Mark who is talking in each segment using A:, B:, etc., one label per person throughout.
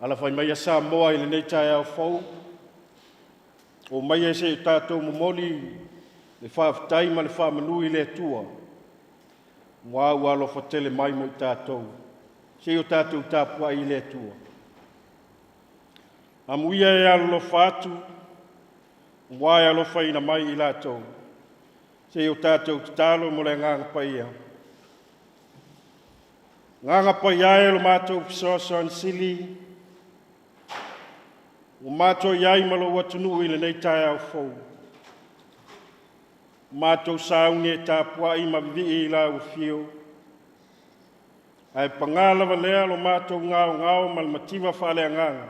A: Alafai maia Samoa i lenei taeao fou, o maia se i tatou momoli le faafetai ma le faamanu i le Atua, ua alofa tele mai mo i tatou, se i o tatou tapuai i le Atua. Amuia e alolofa atu, ua e alofaina mai i latou, se i o tatou tatalo mo le agaga paia. Agaga paia e o le matou fesoasoani sili, ua matou i ai ma lou atunuu i lenei taeao fou. Ua matou sauni e tapuai ma vivii i lau afio, ae paga lava lea lo matou gaogao ma le mativa faaleagaga.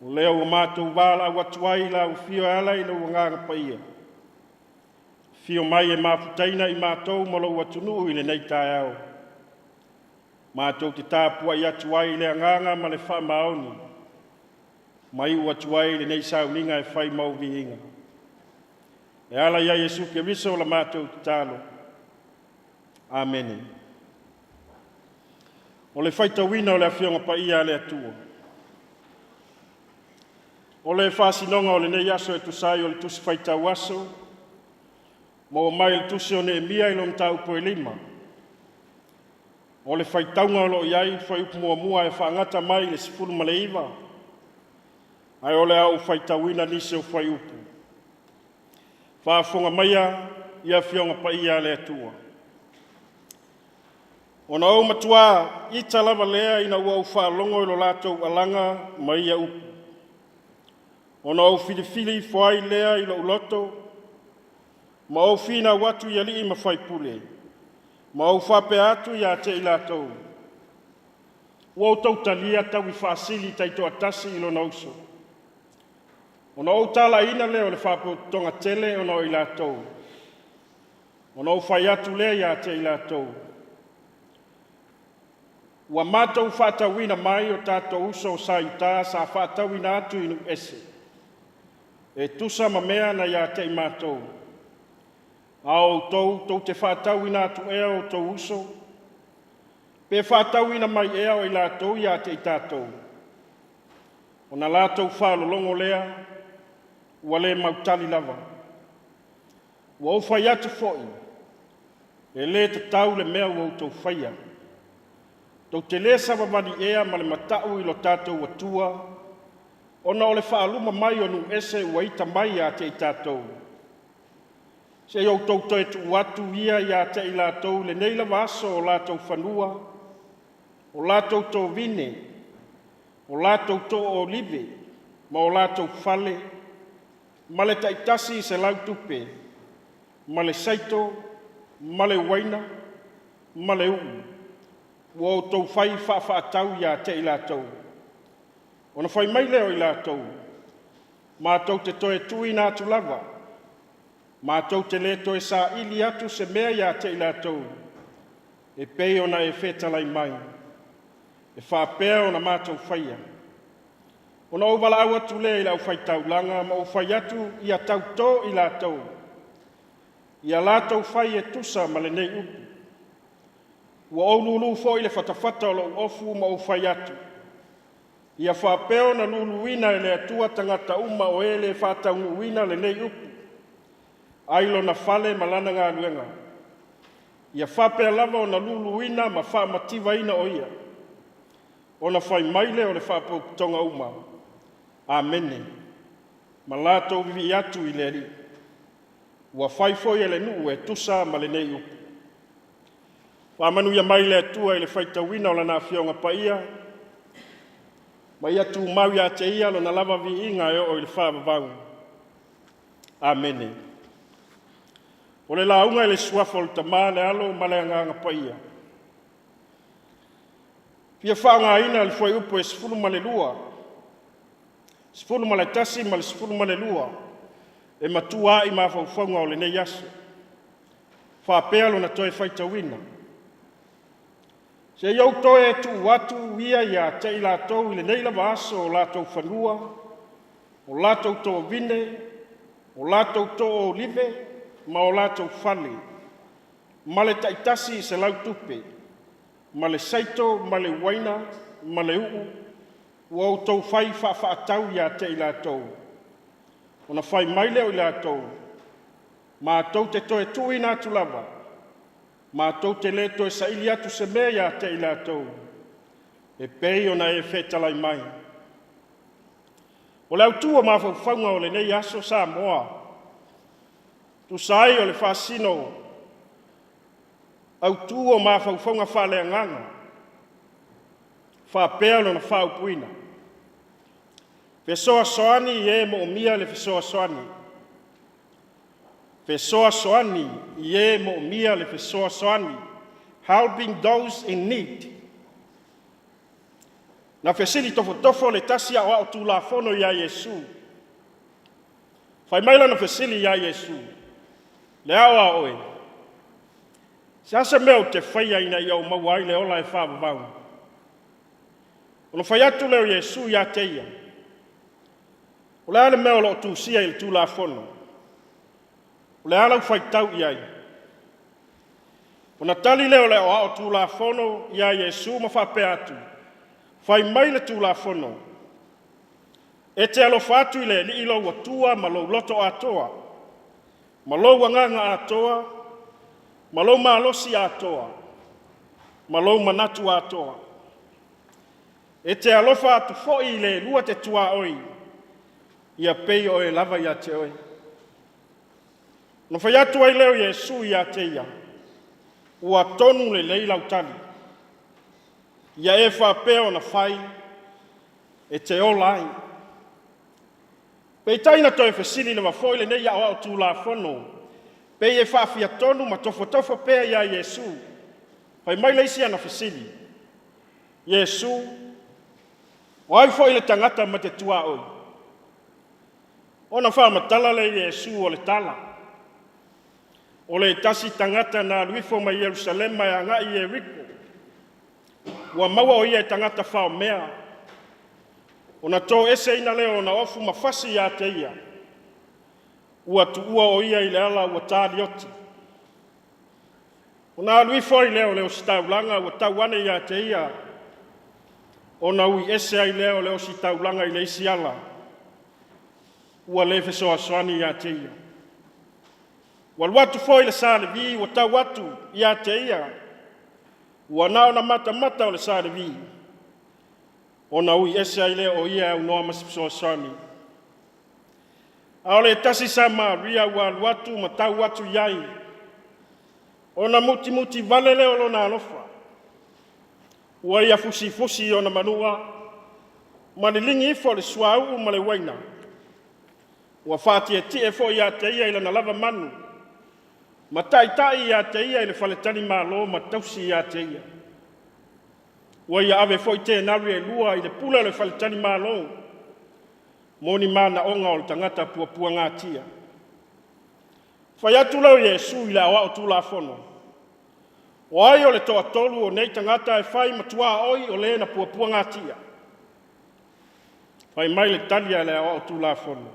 A: O lea ua matou valaau atu ai i lau afio e ala i lou Agaga Paia, afio mai e mafutaina i matou ma lou atunuu i lenei taeao. Matou te tapuai atu ai i le agaga ma le faamaoni, ma iu atu ai lenei sauniga e fai ma ou viiga. E ala ia Iesu Keriso la matou tatalo. Amene. O le faitauina o le Afioga Paia a le Atua. O le faasinoga o lenei aso e tusa ai o le Tusi Faitau Aso, maua mai le Tusi o Neemia i lona mataupu e 5. O le faitauga o lo o i ai fuaiupu muamua e faagata mai i le 19, ae o le a ou faitauina nisi o fuaiupu. Faafofoga maia i Afioga Paia a le Atua. Ona ou matua ita lava lea ina ua ou faalogo i lo latou alaga ma ia upu. Ona ou filifili ifo ai lea i lou loto, ma ou finau atu i alii ma faipule, ma ou faapea atu ia te i latou, ua outou talia taui faasili taitoatasi i lona uso. Ona ou talaina lea o le faapotopotoga tele ona o i latou, ona ou fai atu lea ia te i latou, ua matou faatauina mai o tatou uso sa i uta sa faatauina atu i nuu ese, e tusa ma mea na ia te i matou, a o outou tou te faatauina atu ea o outou uso, pe faatauina mai ea o i latou ia te i tatou. Ona latou faalologo lea, ua le mautali lava. Ua ou fai atu foi, e le tatau le mea ua outou faia. Tou te le savavali ea ma le matau i lo tatou Atua, ona o le faaluma mai o nuu ese ua ita mai ia te i tatou. Se i outou toe tuu atu ia ia te i latou lenei lava aso o latou fanua, o latou tovine, o latou too olive, ma o latou fale, ma le taitasi 100 tupe, ma le saito, ma le uaina, ma le uu, ua outou fai faafaatau ia te i latou. Ona fai mai lea o i latou, matou te toe tuuina atu lava, matou te le toe saili atu se mea ia te i latou, e pei ona e fetalai mai, e faapea ona matou faia. Ona ou valaau atu lea i le aufaitaulaga ma ou fai atu ia tautō i latou, ia latou fai e tusa ma lenei upu. Ua ou lulu foi le fatafata o lou ofu ma ou fai atu, ia faapea ona luluina e le Atua tagata uma o e le faataunuuina lenei upu, ai lona fale ma lana galuega. Ia faapea lava ona luluina ma faamativaina o ia. Ona fai mai lea o le faapotopotoga uma, Amene, ma latou vivii atu i le Alii. Ua fai foi e le nuu e tusa ma lenei upu. Faamanuia mai le Atua i le faitauina o lana Afioga Paia, ma ia tumau ia te ia lona lava viiga e oo i le faavavau. Amene. O le lauga i le suafa o le Tama, le Alo ma le Agaga Paia. Fia faaaogaina le fuaiupu e 12, 11 ma le 12 e matua ai mafaufauga o lenei aso, faapea lona toe faitauina. Se i ou toe tuu atu ia ia te i latou i lenei lava aso o latou fanua, o latou toavine, o latou too olive ma o latou fale, ma le taitasi i 100 tupe, ma le saito ma le uaina ma le uu, ua outou fai faafaatau ia te i latou.” Ona fai mai lea o i latou, “Matou te toe tuuina atu lava, matou te le toe saili atu se mea ia te i latou, e pei ona e fetalai mai.” O le autu o mafaufauga o lenei aso Samoa, tusa ai o le faasino autu o mafaufauga faaleagaga, faapea lona faaupuina, fesoasoani i e moomia le fesoasoani. Fesoasoani i e moomia le fesoasoani. Helping those in need. Na fesili tofotofo le tasi aoao Tulafono ia Iesu, fai mai lana fesili ia Iesu, “Le Aoao e, se a se mea ou te faia ina ia ou maua ai le ola e faavavau?” Ona fai atu lea o Iesu ia te ia, “O le a le mea o lo o tusia i le Tulafono? O le a lau faitau i ai?” Ona tali lea o le aoao Tulafono ia Iesu ma faapea atu, “Fai mai le Tulafono, e te alofa atu i le Alii lou Atua ma lou loto atoa, ma lou agaga atoa, ma lou malosi atoa, ma lou manatu atoa. E te alofa atu foi i le lua te tuaoi, ia pei o oe lava ia te oe.” Ona fai atu ai lea o Iesu ia te ia, “Ua tonu lelei lau tali. Ia e faapea ona fai e te ola ai.” Peitai na toe fesili lava foi lenei aoao Tulafono, pei e faafiatonu ma tofotofo pea ia Iesu. Fai mai le isi ana fesili, “Iesu, o ai foi le tagata ma te tuaoi?” Ona faamatala lea o Iesu o le tala, “O le tasi tagata na alu ifo mai Ierusalema e agai i Ieriko, ua maua o ia e tagata faomea, ona toeseina lea o ona ofu ma fasi ia te ia, ua tuua o ia i le ala ua talioti. Ona alu ifo ai lea o le ositaulaga ua tau ane ia te ia, ona ui ese ai lea o le ositaulaga i le isi ala, ua le fesoasoani ia te ia. Ua alu atu foi le sa Levi ua tau atu ia te ia, ua na ona matamata o le sa Levi, ona ui ese ai lea o ia e aunoa ma se fesoasoani. A o le tasi Samaria ua alu atu ma tau atu i ai, ona mutimuti vale lea o lona alofa, ua ia fusifusi i ona manu'a ma liligi ifo le suauu ma le uaina, ua faatietie foi ia te ia i lana lavamanu, ma taitai ia te ia i le faletalimalo ma tausi ia te ia. Ua ia ave foi tenari e lua i le pule o le faletalimalo mo ni manaoga o le tagata puapuagatia.” Fai atu lea o Iesu i le aoao Tulafono, “O ai o le toatolu o nei tagata e fai ma tuaoi o le na puapuagatia?” Fai mai le tali a le aoao Tulafono,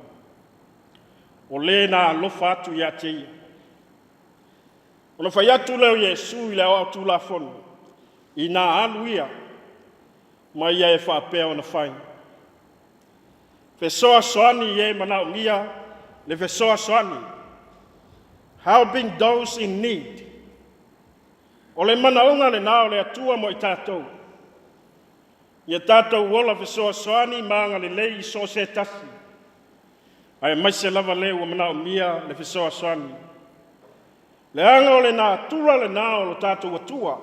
A: “O le na alofa atu ia te ia.” Ona fai atu lea o Iesu i le aoao Tulafono, “Ina alu ia, ma ia e faapea ona fai.” Fesoasoani i e manaomia le fesoasoani. Helping those in need. O le manaoga lena o le Atua mo i tatou, ia tatou ola fesoasoani ma agalelei i so o se tasi, aemaise lava le ua manaomia le fesoasoani. Leaga o le natura lena o lo tatou Atua,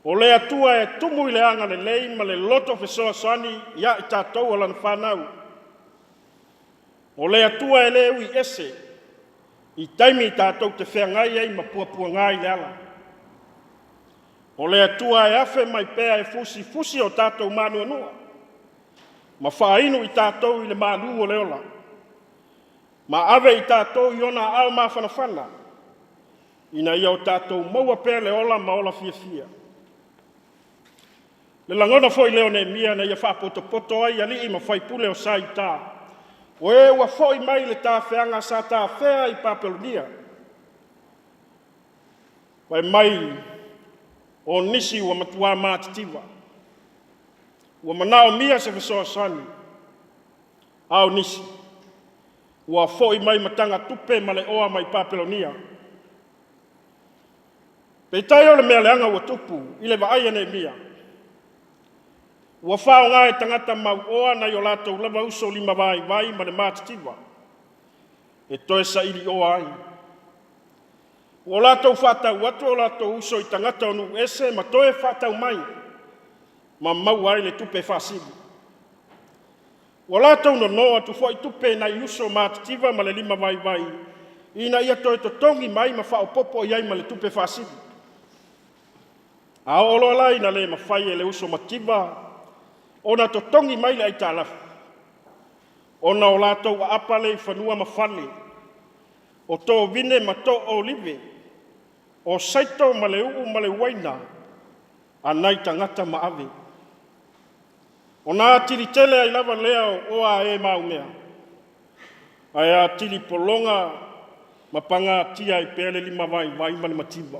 A: o le Atua e tumu i le agalelei ma le loto fesoasoani ia i tatou o lana fanau. O le Atua e le ui ese i taimi tatou te feagai ai ma puapuaga i le ala. O le Atua e afe mai pea e fusifusi o tatou manuanua, ma faainu i tatou i le malu o le ola, ma ave i tatou i ona aao mafanafana, ina ia o tatou maua pea le ola ma ola fiafia. Le lagona foi lea o Neemia na ia faapotopoto ai alii ma faipule o sa i uta, o e ua foi mai le tafeaga sa tafea i Papelonia. Fai mai o nisi ua matua matitiva, ua manaomia se fesoasoani, a o nisi ua foi mai ma tagatupe ma le oa mai Papelonia. Peitai o le mea leaga ua tupu i le vaai a Neemia, ua faaaoga e tagata mauoa nai o latou lava uso limavaivai ma le matitiva e toe saili oa ai. Ua latou faatau atu o latou uso i tagata o nuu ese ma toe faatau mai ma maua ai le tupe faasili. Ua latou nono atu foi tupe nai uso matitiva ma le limavaivai ina ia toe totogi mai ma faaopoopo i ai ma le tupe faasili. A oo loa la ina le mafai e le uso mativa ona totogi mai le aitalafu, ona o latou aapa lea i fanua ma fale, o tovine ma too olive, o saito ma le uu ma le uaina a nai tagata ma ave. Ona atili tele ai lava lea o oa a e maumea, ae atili pologa ma pagatia ai pea le limavaivai ma le mativa.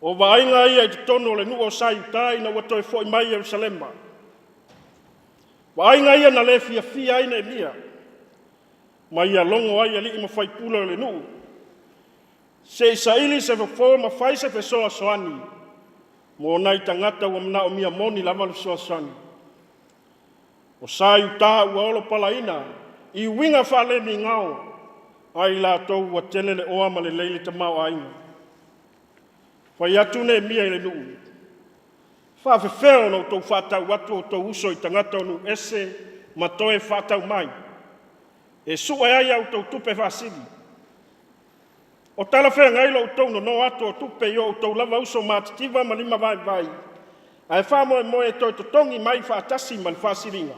A: O vaaiga ia i totonu o le nuu o sa i uta ina ua toe foi mai Yerusalema. Vaaiga ia na le fiafia ai Neemia, ma ia logo ai alii ma faipule o le nuu, se i saili se fofo ma fai se fesoasoani mo nai tagata ua manaomia moni lava le fesoasoani. O sa i uta ua olopalaina i uiga faalemigao ai latou ua tele le oa ma lelei le tamaoaiga. Fai atu Neemia i le nuu, faafefea ona outou faatau atu outou uso i tagata o nuu ese ma toe faatau mai, e sue ai a outou tupe faasili. O talafeagai lo outou nono atu o tupe i o outou lava uso matitiva ma lima vaivai, ae faamoemoe e toe totogi mai faatasi ma le faasiliga.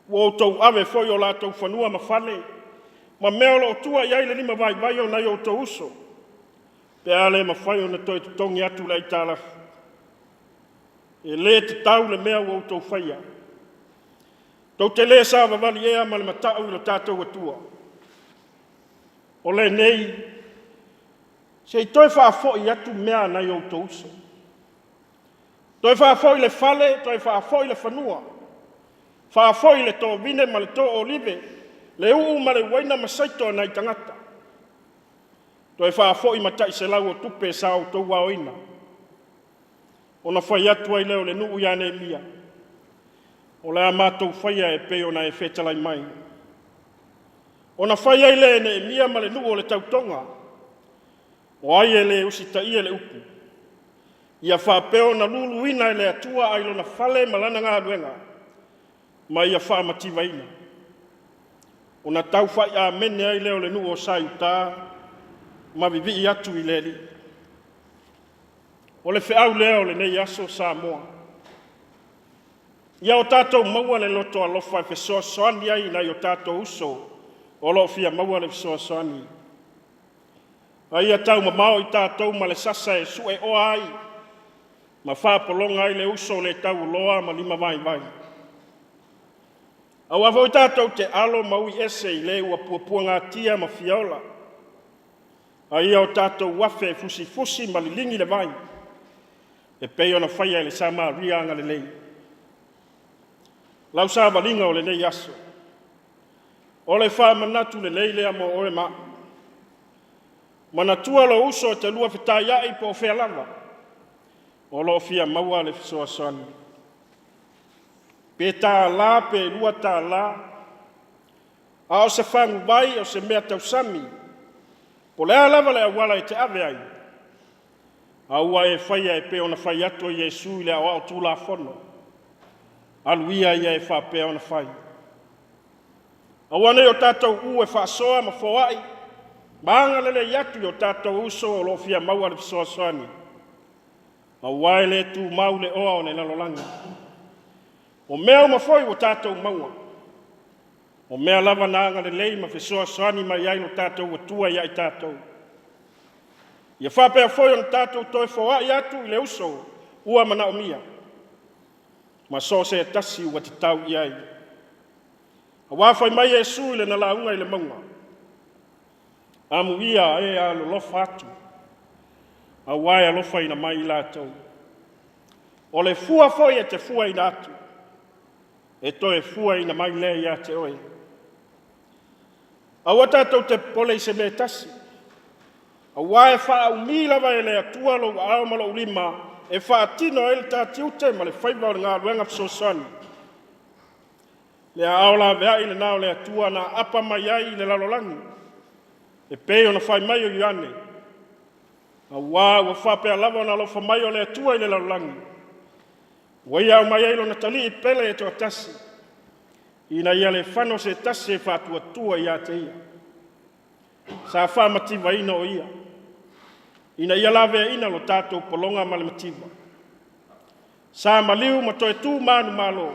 A: Ua outou ave foi o latou fanua ma fale, ma mea o lo o tua i ai le lima vaivai o nai o outou uso, pe a le mafai ona toe totogi atu le aitalafu. E le tatau le mea ua outou faia. Tou te le savavali ea ma le matau i lo tatou Atua. O lenei, se i toe faafoi atu mea a nai outou uso. Toe faafoi le fale, toe faafoi le fanua, faafoi le tovine ma le too olive, le uu ma le uaina ma saito a nai tagata. Toe faafoi ma tai selau o tupe sa outou aoina. Ona fai atu ai lea o le nuu ia Neemia, o le a matou faia e pei ona e fetalai mai. Ona fai ai lea e Neemia ma le nuu o le tautoga, o ai e le usitaia le upu, ia faapea ona luluina e le Atua ai lona fale ma lana galuega, ma ia faamativaina. Ona tau fai amene ai lea o le nuu o sa i uta ma vivii atu i le Alii. O le feau lea o lenei aso Samoa, ia o tatou maua le loto alofa e fesoasoani ai i nai o tatou uso o lo o fia maua le fesoasoani. A ia taumamao i tatou ma le sasa e sue oa ai ma faapologa ai le uso le taualoa ma lima vaivai. Aua foi tatou te alo ma ui ese i le ua puapuagatia ma fiaola, a ia o tatou afe e fusifusi ma liligi le vai, e pei ona faia e le Samaria agalelei. Lau savaliga o lenei aso, o le faamanatu lelei lea mo oe ma au. Manatua lou uso e te lua fetaiai po o fea lava, o lo o fia maua le fesoasoani. Pe $1 pe $2, a o se faguvai o se mea tausami, po o le a lava le auala e te ave ai, a ua e faia e pei ona fai atu ai Iesu i le aoao Tulafono, alu ia ia e faapea ona fai. Aua ne i o tatou u e faasoa ma foai, Ma agalelei atu i o tatou uso o lo o fia maua le fesoasoani, auā e le tumau le oa o le lalolagi. O mea uma foi ua tatou maua, o mea lava na agalelei ma fesoasoani mai ai lo tatou Atua ia i tatou. Ia faapea foi ona tatou toe foai atu i le uso ua manaomia, ma so o se tasi ua tatau i ai. Auā fai mai Iesu i lana lauga i le mauga, amuia e alolofa atu, auā e alofaina mai i latou. O le fua foi e te fuaina atu, e toe fuaina mai lea ia te oe. Aua tatou te popole i se mea e tasi, auā e faaumi lava e le Atua lou aao ma lou lima e faatino ai le ta tiute ma le faiva o le galuega fesoasoani. Le aao laveai lena o le Atua na aapa mai ai i le lalolagi, e pei ona fai mai o Ioane, auā ua faapea lava ona alofa mai o le Atua i le lalolagi, ua ia aumai ai lona Talii pele e toatasi, ina ia le fano se tasi e faatuatua ia te Ia. Sa faamativaina o Ia, ina ia laveaiina lo tatou pologa ma le mativa. Sa maliu ma toe tu manumalo,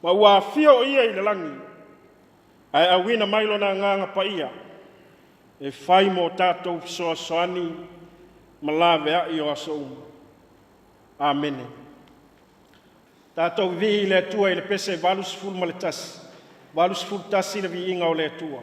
A: ma ua afio o Ia i le lagi, ae auina mai Lona Agaga Paia, e fai mo tatou fesoasoani ma laveai o aso uma. Amene. Tatou vivii i le Atua i le pese 81, 81 le viiga o le Atua.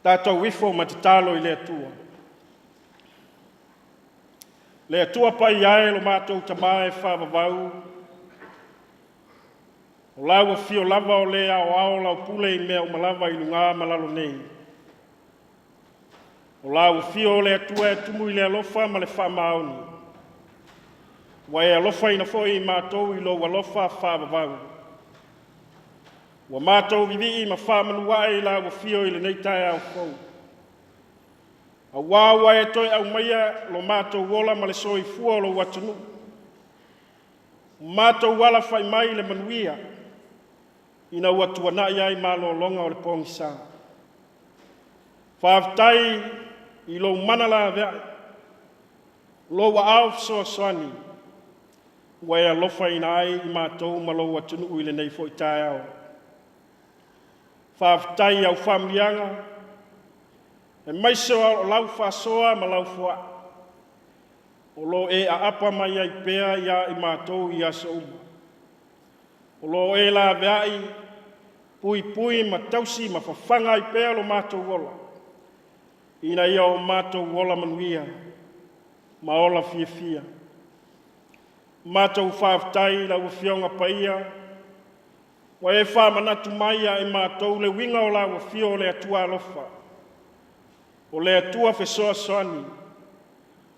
A: Tatou ifo ma tatalo i le Atua. Le Atua paia e lo matou Tama e faavavau, o lau afio lava o le aoao lau pule i mea uma lava i luga ma lalo nei. O lau afio o le Atua e tumu i le alofa ma le faamaoni, ua e alofaina foi i matou i lou alofa faavavau. Ua matou vivii ma faamanu ae i lau afio i lenei taeao fou, auā ua e toe aumaia lo matou ola ma le soifua o lou atunuu, ua matou alafai mai i le manuia ina ua tuanai ai malologa o le pogisa. Faafetai i lou mana laveai, lou aao fesoasoani ua e alofaina ai i matou ma lou atunuu i lenei foi taeao. Faafetai i au faamanuiaga, aemaise o lau faasoa ma lau foai, o lo o e aapa mai ai pea ia i matou i aso uma. O lo o e laveai, puipui ma tausi ma fafaga ai pea lo matou ola, ina ia o matou ola manuia ma ola fiafia. Matou faafetai i lau Afioga Paia, ua e faamanatu mai ia i matou le uiga o lau afio o le Atua alofa, o le Atua fesoasoani,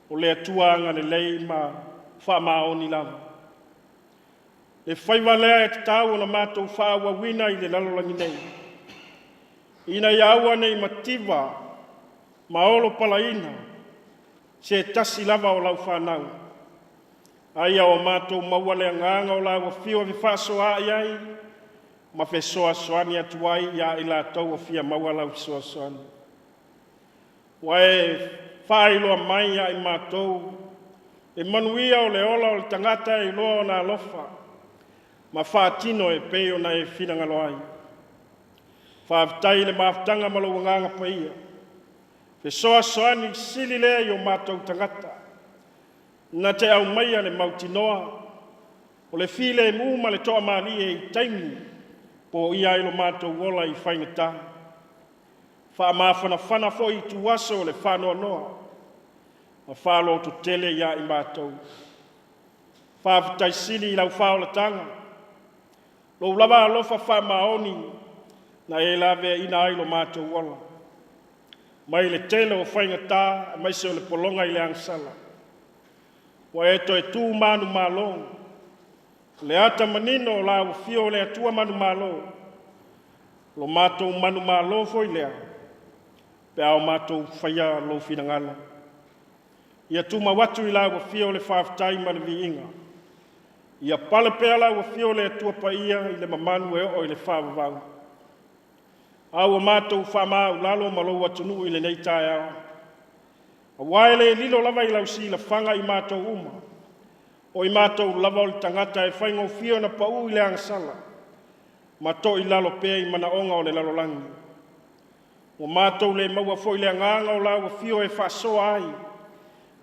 A: o le Atua agalelei ma faamaoni lava. Le faiva lea e tatau ona matou faaauauina i le lalolagi nei, ina ia aua ne i mativa ma olopalaina se tasi lava o lau fanau, a ia o matou maua le agaga o lau afio e fefaasoaai ai ma fesoasoani atu ai ia i latou o fia maua lau fesoasoani. Ua e faailoa mai ia i matou le manuia o le ola o le tagata e iloa ona alofa ma faatino e pei ona e finagalo ai. Faafetai i le mafutaga ma lou agaga paia, fesoasoani sili lea i o matou tagata, na te aumaia le mautinoa o le filemu ma le toamalie i taimi poia ai lo matou ola i faigata, faamafanafana foi i ituaso o le faanoanoa ma faalototele ia i matou. Faafetai sili i lau faaolataga, lou lava alofa faamaoni na e laveaiina ai lo matou ola, mai le tele o faigata aemaise o le pologa i le agasala. Ua e toe tu manumalo, le ata manino o lau afio o le Atua manumalo, lo matou manumalo foi lea pe a o matou faia lou finagalo. Ia tumau atu i lau afio le faafetai ma le viiga, ia pale pea lau afio le Atua Paia i le mamalu e oo i le faavavau. A ua matou faamaualalo ma lou atunuu i lenei taeao, aua e le lilo lava i lau silafaga i matou uma, o i matou lava o le tagata e faigofie ona pau i le agasala, ma toilalo pea i manaoga o le lalolagi. Ua matou le maua foi le agaga o lau afio e faasoa ai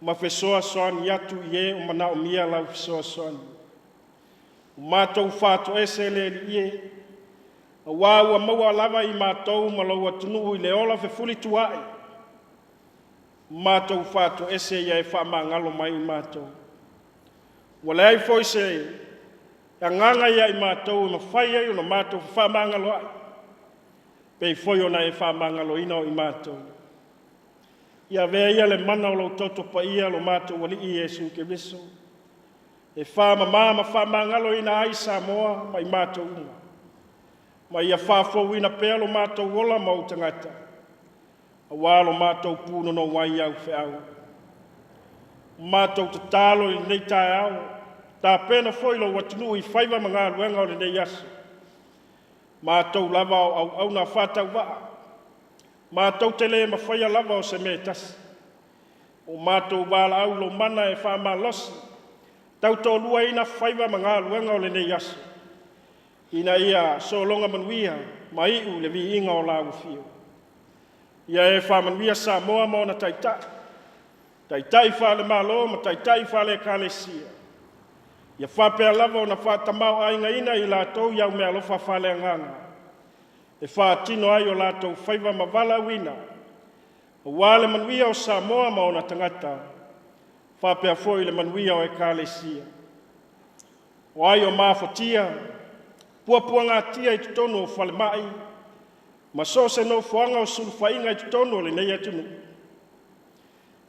A: ma fesoasoani atu i e o manaomia lau fesoasoani. Ua matou faatoese le Alii e, aua ua maua lava i matou ma lou atunuu i le ola fefulituaai. Matou faatoese ia e faamagalo mai i matou. Ua leai foi se agaga ia i matou e mafai ai ona matou fefaamagaloai, pei foi ona e faamagaloina o i matou. Ia avea ia le mana o lou toto paia lo matou Alii Iesu Keriso, e faamama ma faamagaloina ai Samoa ma i matou uma, ma ia faafouina pea lo matou ola ma ou tagata, aua lo matou punonou ai i au feau. Matou tatalo i lenei taeao, tapena foi lou atunuu i faiva ma galuega o lenei aso. Matou lava o auauna faatauvaa, matou te le mafaia lava o se mea e tasi. O matou valaau i lou mana e faamalosi, tautoaluaina faiva ma galuega o lenei aso, ina ia sologa manuia ma iu i le viiga o lau afio. Ia e faamanuia Samoa ma ona taitai, taitai faale-Malo ma taitai faale-Ekalesia. Ia faapea lava ona faatamaoaigaina i latou i au meaalofa faaleagaga e faatino ai o latou faiva ma valaauina. Aua le manuia o Samoa ma ona tagata, faapea foi le manuia o Ekalesia. O ai o mafatia, puapuagatia i totonu o falemai, ma so o se nofoaga o sulufaiga i totonu o lenei atunuu,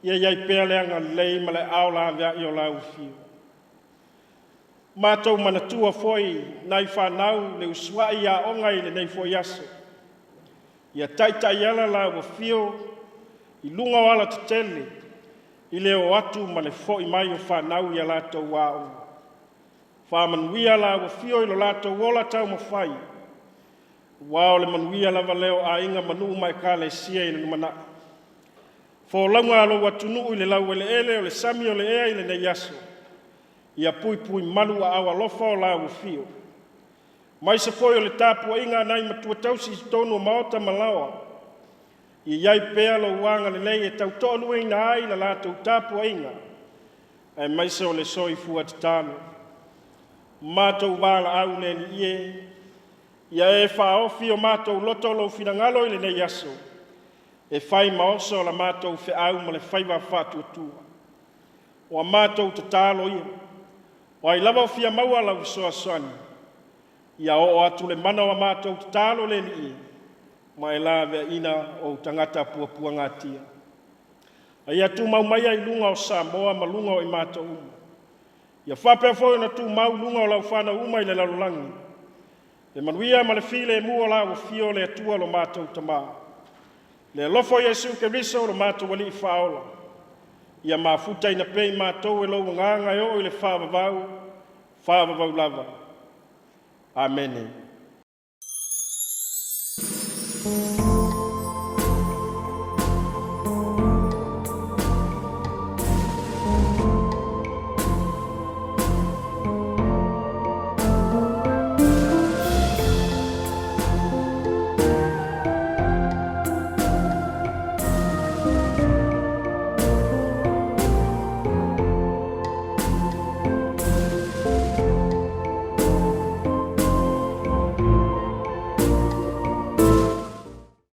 A: ia i ai pea le agalelei ma le aao laveai o lau Afio. Matou manatua foi nai fanau le usuai i aoga i lenei foi aso, ia taitaiala lau Afio i luga o alatetele i le o atu ma le foi mai o fanau i a latou aoga. Faamanuia lau Afio i lo latou ola taumafai, aua o le manuia lava lea o aiga ma nuu ma Ekalesia i le lumanai. Folauga a lou atunuu i le laueleele o le sami o le ea i lenei aso, ia puipui malu aao alofa o lau Afio, aemaise foi o le tapuaiga a nai matua tausi i totonu o maota ma laoa, ia i ai pea lou agalelei e tautoaluaina ai le latou tapuaiga, aemaise o le soifua tatalo. Matou valaau le Alii e, ia e faaofi o matou loto lou finagalo i lenei aso, e fai ma oso la matou feau ma le faiva faatuatua. Ua matou tatalo ia, o ai lava o fia maua lau fesoasoani, ia oo atu le mana o a matou tatalo le Alii e, ma e laveaiina ou tagata puapuagatia. A ia tumau maia i luga o Samoa ma luga o i matou uma. Ia faapea foi ona tumau i luga o lau fanau uma i le lalolagi, le manuia ma le filemu o lau afio le Atua lo matou Tama, le alofa o Iesu Keriso lo matou Alii Faaola, ia mafutaina pea i matou e lou Agaga e oo i le faavavau, faavavau lava. Amene.